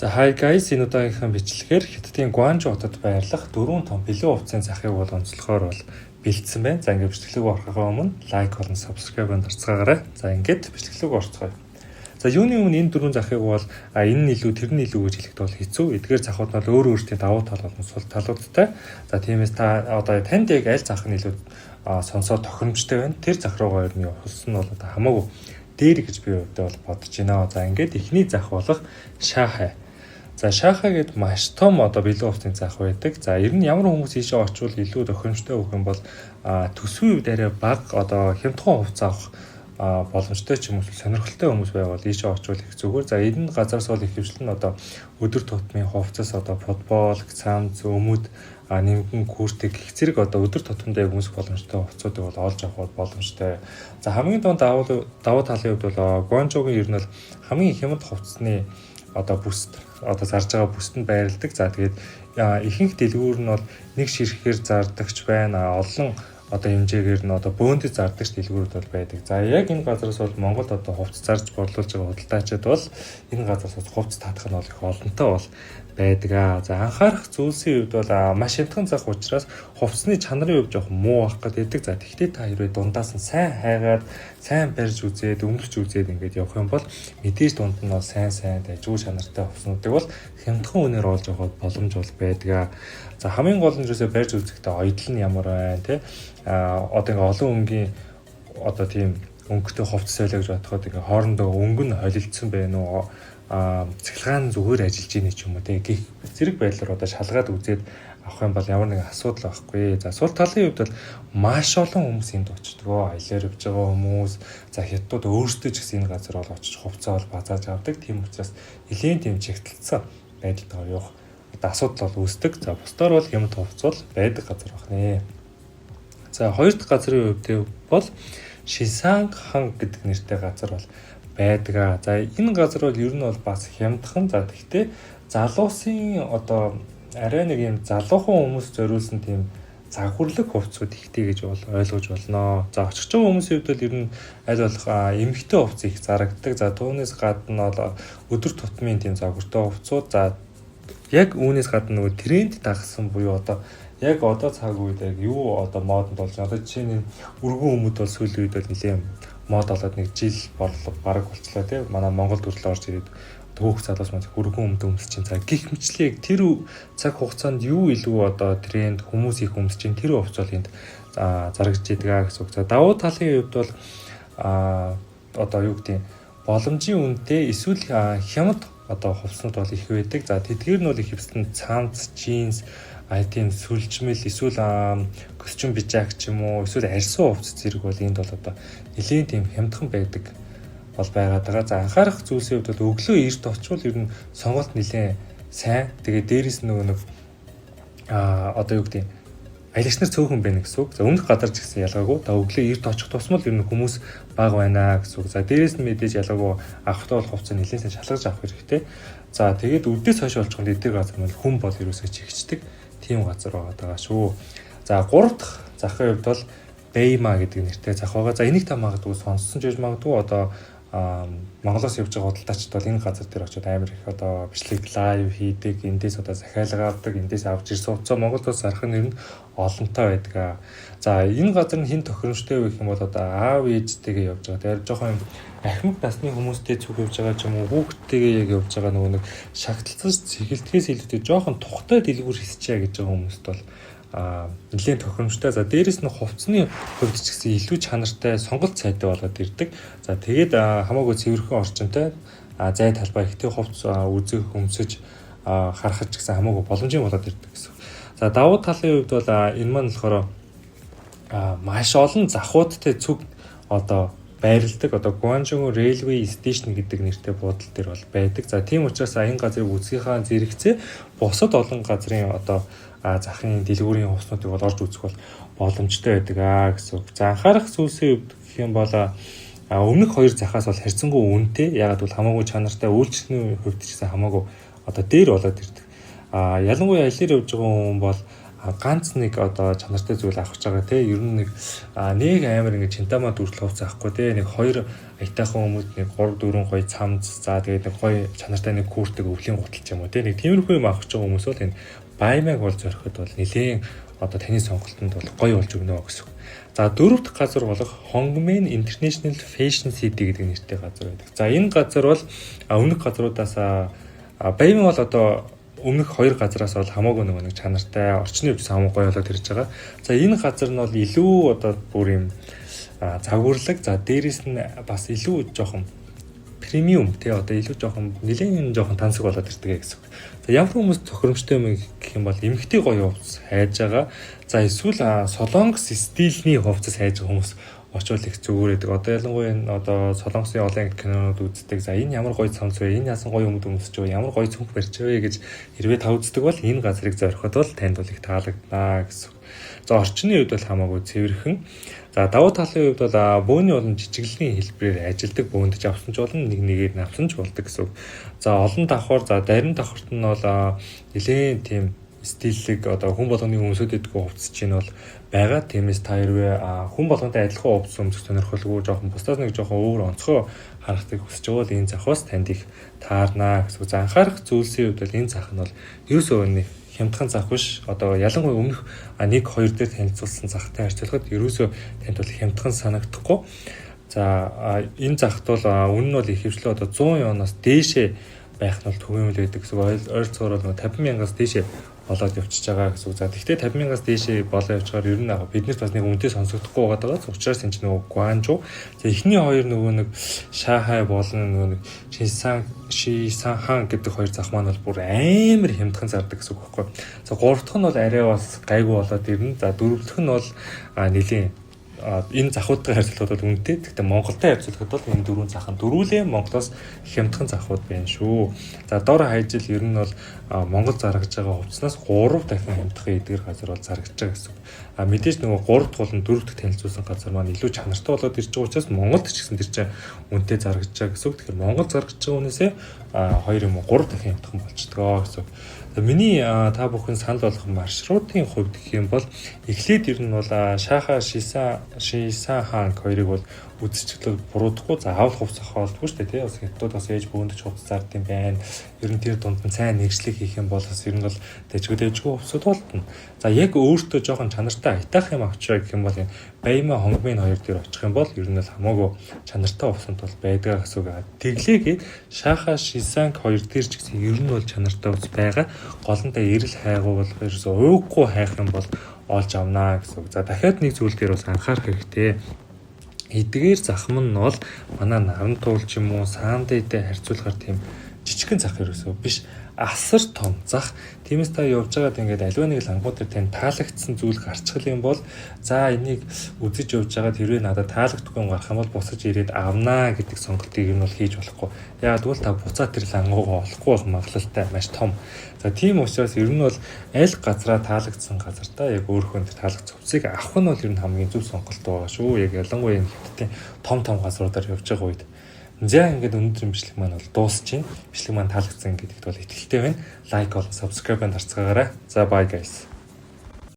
За, hi guys, энэ удаагийнхаа бичлэгээр Хятадын Гуанчжоу хотод байрлах дөрвөн том бэлэн хувцсын захыг бол онцлохоор бол бэлдсэн байна. За, ингээд бичлэг рүү орохын өмнө like болон subscribe дарцгаагаарай. За, ингээд бичлэг рүү орцгоё. За, юуны өмнө энэ дөрвөн захыг бол энэ нь илүү, тэр нь илүү гэж хэлэхэд бол хэцүү. Эдгээр захууд нь бол өөр өөртөө давуу тал болон сул талуудтай. За, тиймээс та одоо танд яг аль зах нь илүү сонсоод тохиромжтой байна, тэр зах руугаа ер нь явуулсан нь бол одоо хамаагүй дээр гэж би хувьдаа бол бодож байна. За, ингээд эхний зах болох Шахай. За, Шахай гээд маш том одоо бэлэн хувцсны зах байдаг. За, ер нь ямар хүмүүс ийшээ очивол илүү тохиромжтой өгөх юм бол төсвийн үед арай бага, одоо хямдхан хувцас авах боломжтой ч юм уу, сонирхолтой хүмүүс байвал ийшээ очивол их зүгээр. За, энэ газараас бол ихэвчлэн одоо өдөр тутмын хувцас, одоо футбол, цамц, өмд, нэмгэн куртик гэх зэрэг одоо өдөр тутамдаа яг өмсөх боломжтой хувцсуудыг бол олж авах боломжтой. За, хамгийн том давуу талын хувьд бол Гуанчжоугийн ер нь бол хамгийн хямд хувцсны одоо бүст, одоо зарж байгаа бүстэнд байрладаг. За, тэгээд ихэнх дэлгүүр нь бол нэг ширхээр зардагч байна. Олон одоо хэмжээгээр нь одоо бөөндөж зардагч дэлгүүрүүд бол байдаг. За, яг энэ газараас бол Монголд одоо хувцас зарж борлуулж байгаа худалдаачид бол энэ газараас хувцас татах нь бол их олонтой бол байдаг аа. За, анхаарах зүйлсийн хувьд бол маш хямдхан зах учраас хувцсны чанарын хувьд жоохон муу байх гэдэг. За, тэгтээ та хэрвээ дундаас нь сайн хайгаад, сайн барьж үзээд, өмсч үзээд ингээд явах юм бол мэдээж дунд нь бол сайн сайн дажгүй чанартай хувцснуудыг бол хямдхан үнээр олж авах боломж бол байдаг. За, хамгийн гол нь юусоо барьж үзэхдээ оёдол нь ямар байна те, одоо ингээ олон өнгийн, одоо тийм өнгөтэй хувцас байлаа гэж бодоход ингээ хоорондоо өнгө нь холилдсон байна уу, цахилгаан зүгээр ажиллаж ийн ч юм уу те, гэх зэрэг байдлаар одоо шалгаад үзээд авах юм бол ямар нэгэн асуудал байхгүй. За, сул талын хувьд бол маш олон хүмүүс энд очдог. Аялаар явж байгаа хүмүүс, за, хятадууд өөрсдөө ч гэсэн энэ газар бол очиж хувцас бол базааж авдаг. Тийм учраас нэлээн тийм чигтэлсэн байдалтай явах одоо асуудал бол үүсдэг. За, бусдаар бол хямд хувцас бол байдаг газар байна. За, хоёр дахь газрын хувьд бол Шисанхан гэдэг нэртэй газар бол байдаг аа. За, энэ газар бол ер нь бол бас хямдхан. За, тэгтээ залуусын, одоо арай нэг юм залуухан хүмүүс зориулсан тийм загварлаг хувцсууд ихтэй гэж бол ойлгож болно. За, очих байгаа хүмүүсийн хувьд бол ер нь аль болох эмэгтэй хувцас их зарагддаг. За, түүнээс гадна бол өдөр тутмын тийм загвартай хувцсууд, за, яг үүнээс гадна нөгөө тренд дагсан буюу одоо яг одоо цаг үед яг юу одоо модонд болж байгаа. Одоо жишээ нь өргөн өмд бол сүүлийн үед бол нэлээд мод болоод нэг жил борлоо бараг болцлоо тий. Манай Монголд хүртэл орж ирээд түүх залуус маань өргөн өмд өмсөж чинь. За, гих мэтлэг тэр цаг хугацаанд юу илүү одоо тренд, хүмүүс их өмсөж чинь, тэр хувцас бол энд зарагдж идэг гэсэн үг. За, давуу талын хувьд бол одоо юу гэдэг, боломжийн үнэтэй эсвэл хямд одоо хувцснууд бол их байдаг. За, тэдгээр нь бол их хэвсэлэн цамц, джинс, тийм сүлжмэл эсвэл костюм пиджак ч юм уу, эсвэл арьсан хувцас зэрэг бол энд бол одоо нэлээн тийм хямдхан байдаг бол байгаад байгаа. За, анхаарах зүйлсийн хувьд бол өглөө эрт очивол ер нь сонголт нэлээн сайн. Тэгээ дээрэс нөгөө нэг одоо юу гэдэг, аялагч нар цөөхөн байна гэсэн үг. За, өмнөх газар ч гэсэн ялгаагүй. За, өглөө эрт очих тусмал ер нь хүмүүс бага байна гэсэн үг. За, дээрэс нь мэдээж ялгаагүй авахтаа бол хувцас нэлээд сайн шалгаж авах хэрэгтэй. За, тэгээд үдээс хойш болж байгаа эдгээр газар нь хүн бол ерөөсөө чигчдэг тийм газар байгаа даа шүү. За, гурав дахь захын хувьд бол Бэйма гэдэг нэртэй зах байгаа. За, энийг та магадгүй сонссон ч гэж магадгүй. Одоо Монголоос явж байгаа худалдаачид бол энэ газар дээр очиод амар их одоо бичлэг live хийдэг, эндээс одоо захиалга авдаг, эндээс авч ирсэн хувцас Монголд бас зарах нь ер нь олонтой байдаг. За, энэ газар нь хэн тохиромжтой вэ гэх юм бол одоо аав ээжтэйгээ явж байгаа. Тэгэхээр жоохон юм ахмад насны хүмүүстэй цуг явж байгаа ч юм уу, хүүхдтэйгээ яг явж байгаа, нөгөө нэг шагталцаж цэгэлтгэхээс илүүтэй жоохон тухтай дэлгүүр хийсчээ гэж байгаа хүмүүст бол нэлээд тохиромжтой. За, дээрэс нь хувцсны хувьд ч гэсэн илүү чанартай, сонголт сайтай болоод ирдэг. За, тэгээд хамаагүй цэвэрхэн орчинтой, зай талбай ихтэй, хувцс үзэх, өмсөж харахад ч гэсэн хамаагүй боломжийн болоод ирдэг гэсэн. За, давуу талын хувьд бол энэ маань болохоор маш олон захуудтай цуг одоо байрладаг, одоо Guangzhou Railway Station гэдэг нэртэй буудал дээр бол байдаг. За, тийм учраас энэ газрыг үзхийнхаа зэрэгцээ бусад олон газрын одоо захын дэлгүүрийн хувцснуудыг бол орж үзэх бол боломжтой байдаг аа гэсэн үг. За, анхаарах зүйлсийн хувьд гэх юм бол өмнөх хоёр захаас бол харьцангуй үнэтэй. Яагаад гэвэл хамаагүй чанартай, үйлчлэлийн хувьд ч гэсэн хамаагүй одоо дээр болоод ирдэг. Ялангуяа аялал явж байгаа хүн бол ганц нэг одоо чанартай зүйл авах гэж байгаа те, ер нь нэг нэг амар ингэ чинтамаа дүртэл хувцас авахгүй те, нэг хоёр аятайхан өмд, нэг 3 4 гоё цамц, за тэгээд нэг гоё чанартай нэг куртик, өвлийн гутал ч юм уу те, нэг тиймэрхүү юм авах гэж байгаа хүмүүс бол энэ Баймаг бол зориход бол нэлээн одоо таны сонголтонд бол гоё болж өгнө гэсэн. За, дөрөв дахь газар болох Hongmen International Fashion City гэдэг нэртэй газар байдаг. За, энэ газар бол өмнөх газруудаас, Баймаг бол одоо өмнөх хоёр газараас бол хамаагүй нөгөө нэг чанартай, орчны хувьд хамаагүй гоё болоод ирж байгаа. За, энэ газар нь бол илүү одоо бүр юм загварлаг. За, дээрэс нь бас илүү жоохон премиум тий, одоо илүү жоохон нэлээд жоохон тансаг болоод ирдэг гэсэн үг. За, ямар хүмүүс тохиромжтой юм гэх юм бол эмэгтэй гоё хувцас хайж байгаа. За, эсвэл солонгос стилийн хувцас хайж байгаа хүмүүс очвол их зүгээр байдаг. Одоо ялангуяа энэ одоо солонгосын олон кинонууд үздэг. За, энэ ямар гоё цамц вэ? Энэ яасан гоё өмд өмсөж вэ? Ямар гоё цүнх барьж вэ гэж хэрвээ та үздэг бол энэ газрыг зориход бол танд бол их таалагдана гэсэн. За, орчны хувьд бол хамаагүй цэвэрхэн. За, давуу талын хувьд бол бөөний болон жижиглэлийн хэлбэрээр ажилдаг, бөөндөж авсан ч болно, нэг нэгээр нь авсан ч болдог гэсэн үг. За, олон давхар, за дарин давхарт нь бол нэлээд тийм стиллэг, одоо хүн болгоны өмсөд идэггүй хувцас чинь бол байгаа. Тиймээс та хэрвээ хүн болгонтой адилхан хувцас өмсөх сонирхолгүй, жоохон бусдаас нэг жоохон өөр онцгой харахыг хүсэж байгаа бол энэ зах бас танд их таарнаа гэсэн. За, анхаарах зүйлсийн хувьд бол энэ зах нь бол ерөөсөө нэг хямдхан зах биш. Одоо ялангуяа өмнөх 1 2 дээр танилцуулсан захтай харьцуулахад ерөөсөө танд бол хямдхан санагдахгүй. За, энэ захт бол үнэ нь бол ихэвчлэн одоо 100 юанаас дээшээ байх нь бол түгээмэл байдаг гэсэн. Ойролцоогоор бол 50 мянгаас дээшээ болоод явчихж байгаа гэсэн үг. За, тэгвэл 50 мянгаас дээшээ болоо явчихаар ер нь яг биднэрт бас нэг үнэтэй сонсогдохгүй байгаа даа. Учраас энэ чинь нөгөө Гуанчжоу. За, эхний хоёр нөгөө нэг Шахай болон нөгөө нэг Шинсан Шисан гэдэг хоёр зах маань бол бүр амар хямдхан зардаг гэсэн үг байхгүй. За, гурав дахь нь бол арай бас гайгүй болоод ирнэ. За, дөрөв дэх нь бол нэлийн энэ захуудтай харьцуулахад бол үнэтэй. Гэхдээ Монголтой харьцуулахад бол энэ дөрвөн зах нь дөрвөлээ Монголоос хямдхан захууд байна шүү. За, дор хаяж л ер нь бол Монгол заргаж байгаа хувцснаас 3 дахин хямдхан эдгээр газар бол заргаж байгаа гэсэн. А мэдээж нөгөө 3 дахь болон 4 дахь танилцуулсан газар маань илүү чанартай болоод ирж байгаа учраас Монголд ч гэсэн тэр чинь үнэтэй заргаж байгаа гэсэн үг. Тэгэхээр Монгол заргаж байгаа үнээсээ 2 юм уу 3 дахин хямдхан болчдгоо гэсэн. Миний та бүхэн санал болгох маршрутын хувьд гэх юм бол эхлээд ер нь бол Шаха Шисан Шисан хаан хоёрыг бол үзчихлээ буруудахгүй. За, авал хувцас авах болдгоо шүү дээ тий. Бас хятадууд бас ээж бөөндөж хувцас зард юм байна. Ер нь тэр дунд нь сайн нэгжлэг хийх юм бол бас ер нь бол дэжгүй дэжгүй хувцсууд болтно. За, яг өөртөө жоохон чанартай аятайх юм авчраа гэх юм бол энэ Баяма Хонгмын хоёр дээр очих юм бол ер нь бол хамаагүй чанартай хувцсанд бол байдгаа гэсэн үг. Тэглээгээд Шаха Шисанг хоёр дээр ч гэсэн ер нь бол чанартай хувцас байгаа. Голонтой эрэл хайгуу бол ерөөсөө ууггүй хайх юм бол олж авнаа гэсэн үг. За, дахиад нэг зүйл дээр бас анхаарах хэрэгтэй. Эдгээр захам нь бол манай наран туул ч юм уу саандайтай харьцуулахаар тийм жижигхэн зах ерөөсөө биш, асар том зах. Тиймээс та явж байгаад ингээд аливаа нэг лангуу дээр тань таалагдсан зүйл гарчих юм бол за энийг үзэж явж байгаад хэрвээ надад таалагдахгүй юм гарах юм бол буцаж ирээд авнаа гэдэг сонголтыг ер нь бол хийж болохгүй. Яагаад гэвэл та буцаад тэр лангуугаа олохгүй байх магадлалтай маш том. За, тийм учраас ер нь бол аль газараа таалагдсан газартаа яг өөрийнхөө тэр таалагдсан хувцсыг авах нь бол ер нь хамгийн зөв сонголт байгаа шүү. Яг ялангуяа энэ хятадын том том газруудаар явж байгаа үед. За, ингээд өнөөдрийн бичлэг маань бол дуусч байна. Бичлэг маань таалагдсан гэдэгт бол итгэлтэй байна. Лайк болон subscribe дарцгаагаарай. За, bye guys.